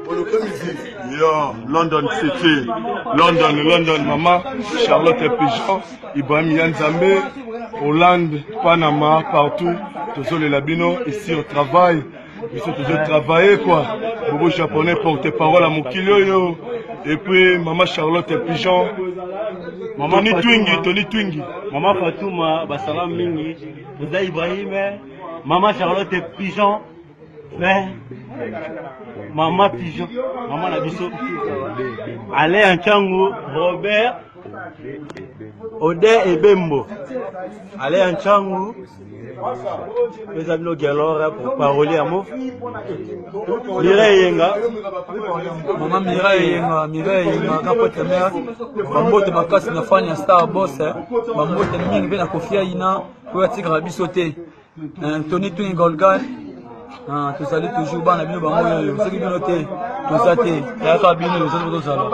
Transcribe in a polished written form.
Yo, London City, London, London, mama Charlotte Pigeon, Ibrahim Yanzambe, Hollande, Panama, partout, tozolela bino ici au travail. Biso tozo travailler quoi. Bobo japonais porte-parole à mokili oyo. Et puis mama Charlotte Pigeon, Mama Tony Fatuma. Twingi, Tony Twingi. Mama Fatouma, basala mingi, Président Ibrahim, Mama Charlotte Pigeon, mais Mama Pigeon, Mama na biso, Alain Nchangu, Robert, Ode Ebembo, Alain Nchangu, eza bino Gelor pour parolier ya mo, Mireille Yenga, Mama Mireille Yenga, Mireille Yenga, grand prêtre mère, bambote makasi na fan ya Star Boss, eh. Bambote mingi mpe na Kofi Aina, oyo atikaka biso te. Eh, Tony Twin Golgan, ah, tozali toujours bana bino bango oyo, soki bino te, toza te, yaka bino, soki tozala.